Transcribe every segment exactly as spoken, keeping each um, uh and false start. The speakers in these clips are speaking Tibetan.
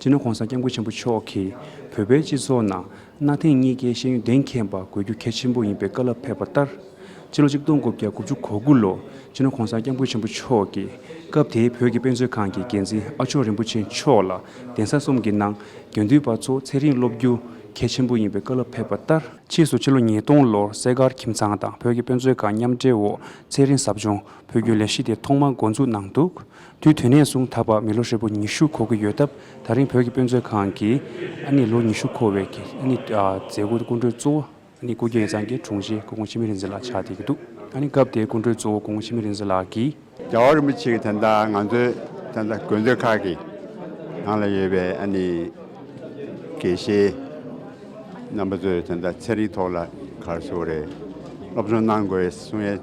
སྤྱི་ནོར་༸གོང་ས་༸སྐྱབས་མགོན་ཆེན་པོ་མཆོག་གིས་བོད་པའི་སྤྱི་ཚོགས་ནང་གནའ་དེང་གཉིས་ཀའི་ཤེས་ཡོན་གཏན་འཁེལ་བ་དགོས་རྒྱུ་གལ་ཆེན་པོ་ཡིན་པའི་བཀའ་སློབ་ཕེབས་པ་ལྟར། ཕྱི་ལོ་ཆིག་སྟོང་དགུ་བརྒྱ་དགུ་བཅུ་གོ་དགུ་ལོར་སྤྱི་ནོར་༸གོང་ས་༸སྐྱབས་མགོན་ཆེན་པོ་མཆོག་གིས་སྐབས་དེའི་བོད་ཀྱི་དཔེ་མཛོད་ཁང་གི་འགན་འཛིན་ཨ་མཆོག་རིན་པོ་ཆེ་མཆོག་ལ་གདན་ས་གསུམ་གྱི་ནང་དགེ་འདུན་པ་ཚོ་ཚན་རིག་སློབ་རྒྱུ་གལ་ཆེན་པོ་ཡིན་པའི་བཀའ་སློབ་ཕེབས་པ་ལྟར། ཕྱིས་སུ་ཕྱི་ལོ་ཉིས་སྟོང་ལོར་སེ་གར་ཁྱིམ་ཚང་དང་བོད་ཀྱི་དཔེ་མཛོད་ཁང་མཉམ་འབྲེལ་འོག་ཚན་རིག་ཟབ་སྦྱོང་ཕུལ་རྒྱུའི་ལས་གཞི་དེ་ཐོག་མར་འགོ་འཛུགས་གནང་འདུག་དུས་དེ་ནས་བཟུང་ད་བར་མི་ལོ་ཧྲིལ་པོ་ཉི་ཤུ་འཁོར་གྱི་ཡོད་སྟབས། ད་རིང་བོད་ཀྱི་དཔེ་མཛོད་ཁང་གིས་ཨ་ནི་ལོ་ཉི་ཤུ་འཁོར་བའི་གི་ཨ་ནི་ཨ་མཛད་སྒོའི་སྐུ་མགྲོན་གཙོ་བོ་ཨ་ནི་སྐུ་སྒེར་ཡིག་ཚང་གི་དྲུང་ཆེ་སྐུ་ངོ་འཆི་མེད་རིག་འཛིན་ལགས་ཆགས་བསྡད་ཀྱི་འདུག་ཨ་ནི་སྐབས་དེའི་སྐུ་མགྲོན་གཙོ་བོ་སྐུ་ངོ་འཆི་མེད་རིག་འཛིན་ལགས་ཀྱིས། རྒྱལ་བ་རིན་པོ་ཆེ་གིས་ད་ལྟ་ང་ཚོའི་ད་ལྟ་དགོན་སྡེ་ཁག་གི་ནང་ལ་ཡོད་པའི་ཨ་ནི་དགེ་བཤེས་རྣམ་པ་ཚོས་ད་ལྟ་ཚན་རིག་ཐོག་ལ་ག་རེ་ཟེར་དགོས་རེད། སློབ་སྦྱོང་གནང་དགོས་གསུང་ཡས་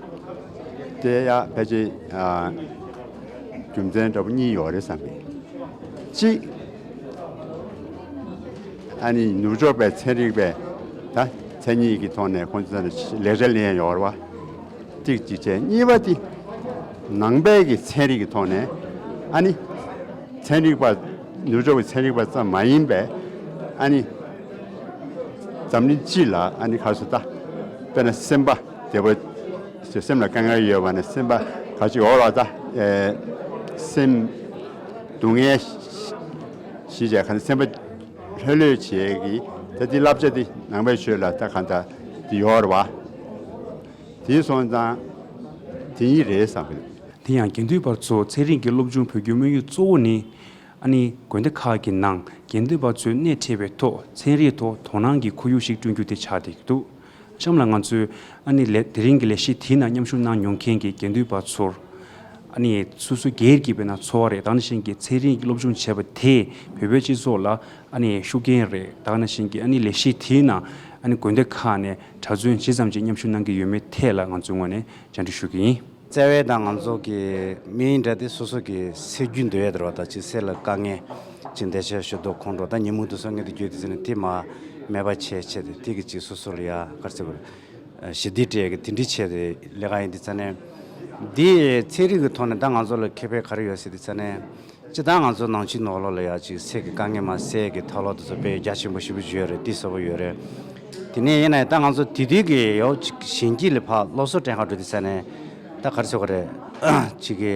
དེ་ཡ་ཕལ་ཆེར་ཨ་རྒྱུ་མཚན་འདྲ་པོ་གཉིས་ཡོད་རེད་བསམ་གི། གཅིག་ཨ་ནི་ནུབ་ཕྱོགས་པའི་ཚན་རིག་པས་ད་མཚན་ཉིད་ཀྱི་ཐོག་ནས་ཁོང་ཚོ་ལ་ལེགས་སྦྱར་ལེན་ཡས་ཡོད་རེད་བ། ཏིག་ཅིག་བྱས། གཉིས་པ་དེ་ནང་པའི་གི་ཚན་རིག་གི་ཐོག་ནས་ཨ་ནི་ཚན་རིག་པ་ནུབ་ཕྱོགས་ཀྱི་ཚན་རིག་པ་ཙམ་མ་ཡིན་པའི་ཨ་ནི་འཛམ་གླིང་སྤྱི་ལ་ཨ་ནི་ག་རེ་ཟེར་ད་དཔེར་ན་སེམས་པ་བདེ་པོ་སེམས་ལ་དཀའ་ངལ་ཡོད་པ་ནི་སེམས་པ་ག་ཅིག་ཡོད་རེད་ད་ཨེ་སེམས་སྡུག་བསྔལ་ཞི་བྱས་ག་ནི་སེམས་པ་ལྷོད་ལྷོད་བྱེད་ཀྱི་ད་དེ་བསླབ་བྱ་དེ་ནང་པའི་ཆོས་ལ་ད་ག་ད་དེ་ཡོད་རེད་བ། དེ་སོང་ཙང་དེ་གཉིས་རེད་བསམ་གི་འདུག་དེ་ཡང་དགེ་འདུན་པ་ཚོ་ཚན་རིག་གི་སློབ་སྦྱོང་ཕུལ་རྒྱུའི་དམིགས་ཡུལ་གཙོ་བོ་ནི། ཨ་ནི་དགོན་སྡེ་ཁག་གི་ནང་དགེ་འདུན་པ་ཚོས་སྣེ་ཁྲིད་པའི་ཐོག་ཚན་རིག་ཐོག་དོ་སྣང་གི་ཁོར་ཡུག་ཞིག་བསྐྲུན་རྒྱུ་དེ་ཆགས་བསྡད་ཀྱི་འདུག་གཤམ་ལ་ང་ཚོས་ཨ་ནི་ལས་དེ་རིང་གི་ལས་གཞི་དེའི་ནང་མཉམ་ཞུགས་གནང་མྱོང་མཁན་གྱི་དགེ་འདུན་པ་ཚོར། ཨ་ནི་སོ་སོ་སྒེར་གྱི་དཔེར་ན་འཚོ་བ་རེད། ད་ནང་བཞིན་གྱི་ཚན་རིག་སློབ་སྦྱོང་བྱས་པ་དེས་བོད་པའི་སྤྱི་ཚོགས་ལ་ཨ་ནི་ཤུགས་རྐྱེན་རེད། ད་ནང་བཞིན་གྱི་ཨ་ནི་ལས་གཞི་དེའི་ནང་ཨ་ནི་དགོན་སྡེ་ཁག་ནས་གྲྭ་བཙུན་ཇི་ཙམ་ཅིག་མཉམ་ཞུགས་གནང་གི་ཡོད་མེད་ཐད་ལ་ང་ཚོའི་ངོས་ནས་བཅར་འདྲི་ཞུ་གི་ཡིན། བརྩེ་བའི་དང་ང་ཚོ་གི་མིའི་འདྲ་དེ་སོ་སོ་གི་སེམས་རྒྱུད་འདུལ་ཡ་དེ་རེད་བ། ད་ཅིག་སེམས་ལ་དཀའ་ངལ་ཅིག་འདི་བྱས་ཞུ་དོ་ཁོང་ཁྲོ་ད་ཉིན་མོ་དུ་སོང་ངེས་དུ་རྒྱུད་དེ་ཟེར་ནས་དེ་མ་མེད་པ་བྱས་བྱས་ཏེ་དེ་གི་ཅིག་སོ་སོ་ལ་ཡ་ག་རེ་ཟེར་དགོས་རེད། ཞི་བདེ་སྤྲད་གི་དེ་འདྲི་བྱས་ཏེ་ལས་ཀ་ཡིན་དུས་ཙ་ནས། འདི་ཚན་རིག་གི་ཐོག་ནས་ད་ང་ཚོ་ལ་ཁེ་ཕན་ག་རེ་ཡོད་ཟེར་དུས་ཙ་ནས། སྤྱིར་བཏང་ང་ཚོ་ནང་ཆོས་ནང་ལོགས་ལ་ཡ་ཅིག་སེམས་ཀྱི་དཀའ་ངལ་མ་སེལ་གི་ཐབས་ལམ་དེ་ཚོ་དཔེ་རྒྱ་ཆེན་པོ་ཞེ་པོ་ཅིག་ཡོད་རེད། དེ་གསལ་པོ་ཡོད་རེད། དེ་ནས་ཡིན་ན་ཡང་ད་ང་ཚོ་དེ་དུས་ཀྱི་ཡོ་ཅིག་གཞན་སྐྱིད་ལ་ཕར་སློབ་གསོ་སྤྲད་ག་འགྲོ་དུས་ཙ་ནས་ད་ག་རེ་ཟེར་དགོས་རེད། ཅིག་གི་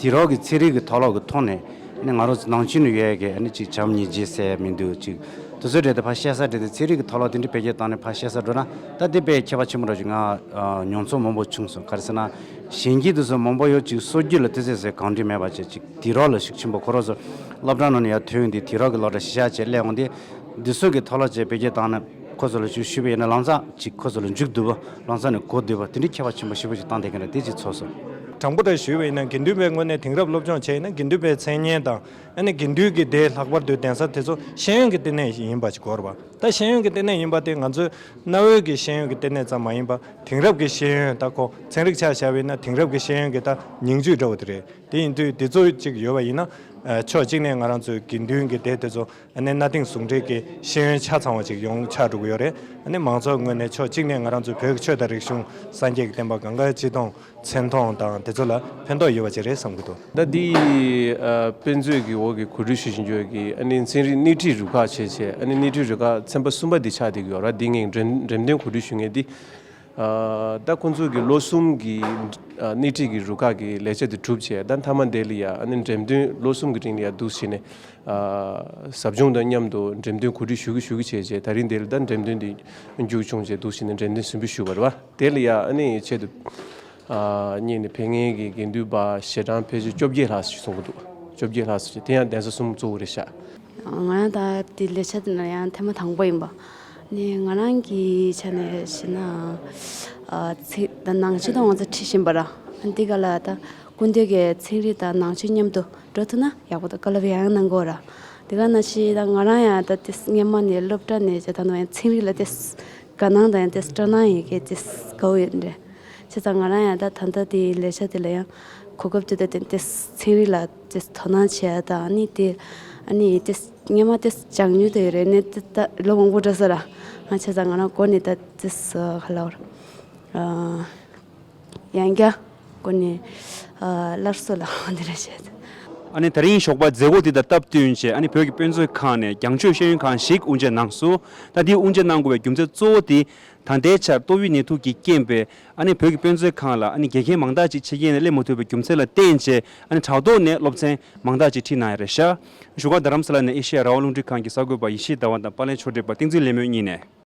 དེ་རོགས་ཀྱི་ཚན་རིག་གི་ཐབས་ལམ་གི་ཐོག་ནས་ཨ་ནི་ང་རང་ཚོ་ནང་ཆོས་ནང་ཡོད་ཀྱི་ཨ་ནི་ཅིག་བྱམས་སྙིང་རྗེ་ཟེར་མི་འདུག་ཅིག་དེ་ཚོ་འདྲ་དེ་ཕར་བཤད་ས་འདྲ་དེ་ཚན་རིག་གི་ཐབས་ལམ་དེ་འདྲ་འཕེལ་རྒྱས་བཏང་ནས་ཕར་བཤད་ས་འགྲོ་ན་ད་དེ་དཔེ་ཁྱད་པར་ཆེན་པོ་རེད་ཅིག་ང་མྱོང་ཚོར་མང་པོ་བྱུང་སོང་། ག་རེ་ཟེར་ན། གཞན་སྐྱིད་དེ་ཚོ་མང་པོ་ཡོད་ཅིག་སྲོལ་རྒྱུན་ལ་དེ་ཚོ་ཟེར་གང་འདྲ་མེད་པ་བྱས་ཅིག་དུས་རབས་ལ་ཤུགས་ཆེན་པོ་ཁོ་རང་ཚོ་སློབ་གྲྭ་ནང་ནས་ཡར་ཐོན་ཡོང་དུས་དུས་རབས་ཀྱི་སློབ་གྲྭ་གཞི་བཞག་བྱས་སླེབས་འོང་དུས་འདི་ཚོ་གི་ཐོག་ལ་བྱས་འཕེལ་རྒྱས་བཏང་ན་ཁོ་ཚོ་ལ་ཅིག་ཞུས་པ་ཡིན་ན་ལམ་སང་ཅིག་ཁོ་ཚོ་ལ་མཇུག་བསྡུ་བ་ལམ་སང་ནས་གོ་བསྡུ་བ་དེ་འདྲའི་ཁྱད་པར་ཆེན་པོ་ཞེ་པོ་ཅིག་བཏང་བསྡད་མཁན་རེད། དེ་ཅིག་ཚོར་སོང་། དྲང་པོ་འདྲ་ཞུས་པ་ཡིན་ན་དགེ་འདུན་པའི་ངོས་ནས་དེང་རབས་སློབ་སྦྱོང་བྱས་ཡིན་ན་དགེ་འདུན་པའི་མཚན་སྙན་དང་ཨ་ནི་དགེ་འདུན་གྱི་སྡེ་ལྷག་པར་དུ་གདན་ས་དེ་ཚོ་ཤེས་ཡོན་གྱི་ལྟེ་གནས་ཡིན་པ་ཅིག་དགོས་རེད་པ། ད་ཤེས་ཡོན་གྱི་ལྟེ་གནས་ཡིན་པ་དེ་ང་ཚོའི་གནའ་བོའི་གི་ཤེས་ཡོན་གྱི་ལྟེ་གནས་ཙམ་མ་ཡིན་པ་དེང་རབས་ཀྱི་ཤེས་ཡོན་ད་ཁོ་ཚན་རིག་ཆ་བཞག་པ་ཡིན་ན་དེང་རབས་ཀྱི་ཤེས་ཡོན་གྱི་ད་ཉིང་བཅུད་འདྲ་བོ་དེ་རེད། དེ་ཡིན་དུས་དེ་ཚོ་གཅིག་ཡོད་པ་ཡིན་ན། ཨ་ཕྱོགས་གཅིག་ནས་ང་རང་ཚོའི་དགེ་འདུན་གྱི་སྡེ་དེ་ཚོ་ཨ་ནི་གནའ་དེང་ཟུང་འབྲེལ་གྱི་ཤེས་ཡོན་ཆ་ཚང་བ་ཅིག་ཡོང་ཆགས་འགྲོ་གི་ཡོད་རེད། ཨ་ནི་མང་ཚོགས་ངོས་ནས་ཕྱོགས་གཅིག་ནས་ང་རང་ཚོའི་བོད་ཀྱི་ཆོས་དང་རིག་གཞུང་སངས་རྒྱས་ཀྱི་བསྟན་པ་གང་ག་སྤྱི་དོན་མཚན་མཐོང་དང་དེ་ཚོ་ལ་ཕན་ཐོགས་ཡོད་པ་ཅིག་རེད་བསམ་གྱི་འདུག་ད་འདི་ཨ་དཔེ་མཛོད་ཀྱི་འོག་གི་གོ་སྒྲིག་ཞུ་བཞིན་ཡོད་ཀྱི་ཨ་ནི་ཚན་རིག་སྣེ་ཁྲིད་རུ་ཁག་བྱས་བྱས་ཨ་ནི་སྣེ་ཁྲིད་རུ་ཁག་ཚན་པ་གསུམ་པ་འདི་ཆགས་བསྡད་ཀྱི་ཡོད་ར། འདི་ངས་འགྲེམས་འགྲེམས་སྟོན་གོ་སྒྲིག་ཞུ་མཁན་འདི། ཨ་ད་ཁོང་ཚོ་གི་ལོ་གསུམ་གྱི་ཨ་སྣེ་ཁྲིད་ཀྱི་རུ་ཁག་གི་ལས་བྱ་དེ་གྲུབ་བྱས་ད་མཐའ་མ་དེ་ལ་ཡ་ཨ་ནི་འགྲེམས་སྟོན་ལོ་གསུམ་གྱི་རིང་ལ་ཡ་འདུག་བྱས་ནས་ཨ་ཟབ་སྦྱོང་དང་མཉམ་དུ་འགྲེམས་སྟོན་གོ་སྒྲིག་ཞུ་གི་ཞུ་གི་བྱས་བྱས་ད་རིང་དེ་ལ་ད་འགྲེམས་སྟོན་དེ་མཇུག་བྱུང་བྱས་འདུག་བྱས་ནས་འགྲེམས་སྟོན་གསུམ་པ་ཞུ་བ་རེད་བ། དེ་ལ་ཡ་ཨ་ནི་ཆེད་དུ་ཨ་གཉེར་ནས་ཕེབས་མཁན་གྱི་དགེ་འདུན་པ་ཞལ་གྲངས་ཕལ་ཆེར་བཅོ་བརྒྱད་ལྷག་ཙམ་ཞིག་སོང་གི་འདུག་བཅོ་བརྒྱད་ལྷག་ཙམ་ཞིག་དེ་ཡང་གདན་ས་གསུམ་གཙོ་བོ་རེད་ཤག་ང་རང་ད་དེ་ལས་བྱ་དེ་ནང་ཡང་ཐེངས་མ་དང་པོ་ཡིན་པ། ནས་ང་རང་གི་ཆ་ནས་བཤད་ན། ཨ་ཚིག་ད་ནང་ཆོས་དང་ང་ཚོ་ཁྲིད་བཞིན་པ་ར། འདི་ག་ལ་ད་སྐུ་མདུན་གྱི་ཚན་རིག་དང་ནང་ཆོས་མཉམ་དུ་འགྲོ་ཐུབ་ན་ཡག་པོ་འདུག་བཀའ་སློབ་ཡང་ཡང་གནང་དགོས་ར། དེ་ག་ནང་བཞིན་ད་ང་རང་ཡང་ད་དེ་སྔས་མ་ནས་སློབ་གྲྭ་ནས་བྱས་ད་ནང་ཡང་ཚན་རིག་ལ་དེ་དགའ་སྣང་དང་ཡང་དེ་སྤྲོ་སྣང་ཡོད་མཁན་དེ་དགའ་བོ་ཡོད་འདྲ། བྱས་ཙང་ང་རང་ཡང་ད་ད་ལྟ་དེ་ལས་བྱ་དེ་ལ་ཡང་གོ་སྐབས་དེ་ད་དེ་དེ་ཚན་རིག་ལ་དེ་དོ་སྣང་བྱས་ད་ཨ་ནི་དེ་ཨ་ནི་དེ། སྔས་མ་དེ་སྦྱང་མྱོང་དེ་ཡོད་རེད། ནས་དེ་ད་ལོ་མང་པོ་འགྲོ་ས་ར། ང་བྱས་ཙང་ང་རང་འགོ་ནས་ད་དེ་ས་ག་ལ་བར། ཨ་ཡང་བསྐྱར་འགོ་ནས་ཨ་སླར་གསོ་ལ་འོང་དེ་རེད་བྱས། ཨ་ནི་དེ་རིང་ཞོགས་པ་མཛད་སྒོ་འདི་དང་སྟབས་བསྟུན་བྱས། ཨ་ནི་བོད་ཀྱི་དཔེ་མཛོད་ཁང་ནས་རྒྱང་ཤོད་ཤེས་ཡོན་ཁང་ཞིག་དབུ་འབྱེད་གནང་སོང་། ད་འདི་དབུ་འབྱེད་གནང་དགོས་པའི་རྒྱུ་མཚན་གཙོ་བོ་དེ། ད་ལྟའི་ཆར་ཏོག་དབྱིབས་ནད་དུག་གི་རྐྱེན་པས། ཨ་ནི་བོད་ཀྱི་དཔེ་མཛོད་ཁང་ལ་ཨ་ནི་དགེ་རྒན་མང་དག་ཅིག་ཕྱི་རྒྱལ་ནས་སླེབས་མ་ཐུབ་པའི་རྒྱུ་མཚན་ལ་བརྟེན་བྱས། ཨ་ནི་དྲ་ཐོག་ནས་སློབ་ཚན་མང་དག་ཅིག་ཁྲིད་གནང་ཡ་རེད་ཤག་བཞུགས་སྒར་རྡ་རམ་ས་ལ་ནས་ཨེ་ཤེ་ཡ་རང་དབང་རླུང་འཕྲིན་ཁང་གི་གསར་འགོད་པ་ཡེ་ཤེས་ཟླ་བ་དང་པར་ལེན་ཕྱོགས་སྒྲིག་པ་བསྟན་འཛིན་ལེགས་སྨོན་གཉིས་ནས།